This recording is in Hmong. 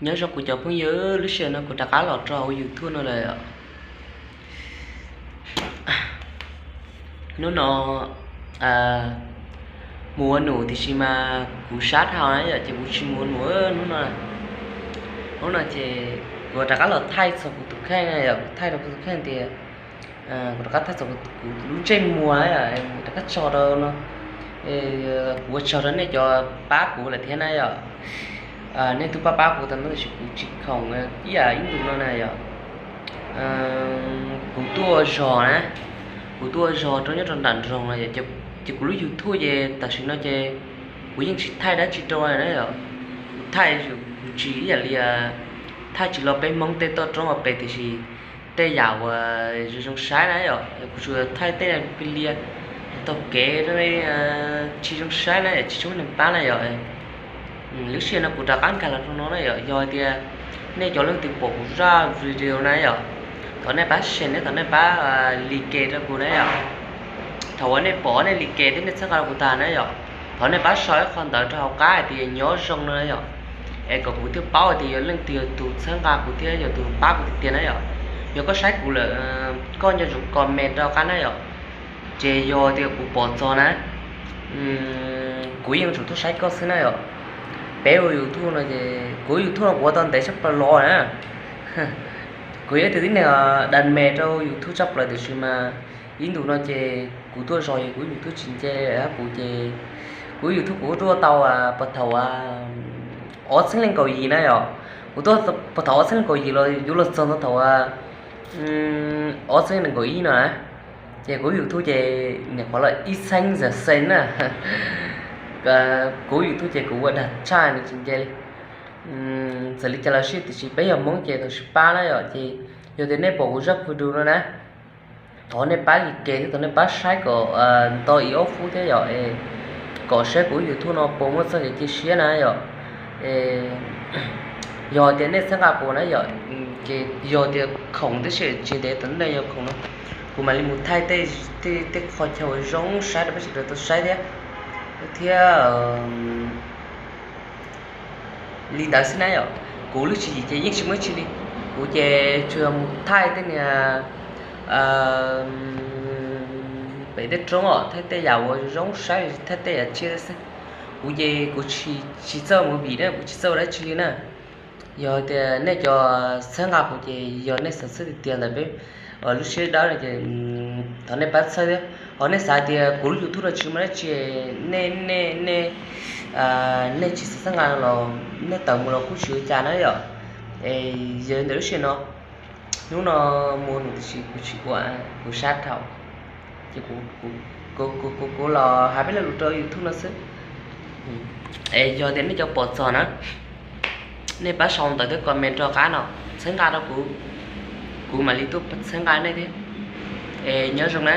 Nyob zoo kuv cov phooj ywg, lub sij hawm no kuv rov qab los rau hauv YouTube no lawm. Hnub no mus ua num tiam sis mas kuv sab dhau na yom, ces kuv tsis mus ua num hnub no. Hnub no ces kuv rov qab los thaij txog kuv tus kheej na yom, thaij rau kuv tus kheej tias kuv rov qab thaij txog kuv lub ntsej muag na yom, rov qab tso rau no, kuv ua tsaug rau nej cov pab kuv lawm thiab na yom. Nej twb pab pab kuv tau no tiam sis kuv tsis khoom ib yam ib ntus no na yom. Kuv tuaj ua zog na, kuv tuaj ua zog rau nyob rau nram nroog no yom, ces kuv lub YouTube ces tam sim no ces kuv yeej tsis thaij dab tsi rau na yom. Kuv thaij tsis ib yam li thaij tsis los peb Hmoob tej toj roob hauv pes tiam sis tej yam uas zoo zoo saib na yom, kuv tsuas thaij tej pig lias taug kev rau tsis zoo saib na yom, tsis tshua muaj neeg pab na yom. Lub sij hawm no kuv rov qab nkag los rau no na yom, yog hais tias nej cov leej twg pom kuv zaj video na yom, thov nej pab share thiab thov nej pab like rau kuv na yom. Thaum uas nej pom nej like thiab nej txhawb nqa rau kuv tag na yom, thov nej pab sau ib qho ntawv rau hauv qab hais tias nyob zoo no na yom, es kom kuv thiaj paub hais tias yog leej twg yog tus txhawb nqa kuv thiab yog tus pab kuv tiag tiag na yom. Yog koj saib kuv lawm, koj nco ntsoov comment rau qab na yom. Ces yog tias kuv pom txog na, kuv yeej yuav tsum tuaj saib koj xwb na yom. Peb ua YouTube no ces kuv YouTube no kuv ua tau ntev tshaj plaws los na. Kuv yog ib tug tib neeg dag me rau YouTube tshaj plaws tiam sis mas ib ntus no ces kuv tuaj zog es kuv YouTube tsis nce hab kuv ces kuv YouTube kuv tuaj tau puag thaum ob txhiab leej kaum yim na yom. Kuv tuaj puag thaum ob txhiab leej kaum yim los yuav luag txog tau thaum ob txhiab nees nkaum ib no na. Ces kuv YouTube ces nyuam qhuav los ib txhiab zam xees na. Kuv YouTube ces kuv ua dag tshaj nws tsis nce li. Txawm li cas los xij tiam sis peb yog Hmoob ces tau sib pab na yom. Ces yog tias nej pom kuv zaj video no na, thov nej pab like thiab thov nej pab saib kom nto ib ob fub thiab yom, kom saib kuv YouTube no puas muaj txoj kev cia siab na yom. Yog tias nej txhawb nqa kuv na yom, ces yog tias khoom tib si tsis ntev tom ntej yog khoom no, kuv mam li mus thaij tej qho chaw zoo saib rau peb sawv daws tau saib thiab, thiab li ntawd xwb na yom. Kuv lub tswv yim ces yeej tsis muaj dab tsi li, kuv ces tsuas yog mus thaij tej niag pem tej roob os, thaij tej yam uas zoo saib, thaij tej yam tsiaj xwb. Kuv ces kuv tsis txawj movie na, kuv tsis txawj ua dab tsi li na. Yog tias nej cov txhawb nqa kuv ces yog nej xav txhawb tiag tiag ntawm peb lub siab dawb no ces thov nej pab txhawb thiab. Ho nej xav tias kuv lub YouTube no tsis muaj dab tsi, nej, nej, nej tsis xav txhawb nqa los nej tawm mus los kuj tsis ua cas na yom. Es yog li ntawd lub sij hawm no, hnub no mus num tiam sis kuv tsis ua, kuv sab dhau. Ces kuv los hais peb lo lus rau YouTube no xwb. Es yog tias nej cov pom txog na, nej pab sau ntawv thiab comment rau qab no, txhawb nqa rau kuv, kuv mam li tuaj txhawb nqa nej thiab. Es nyob zoo na.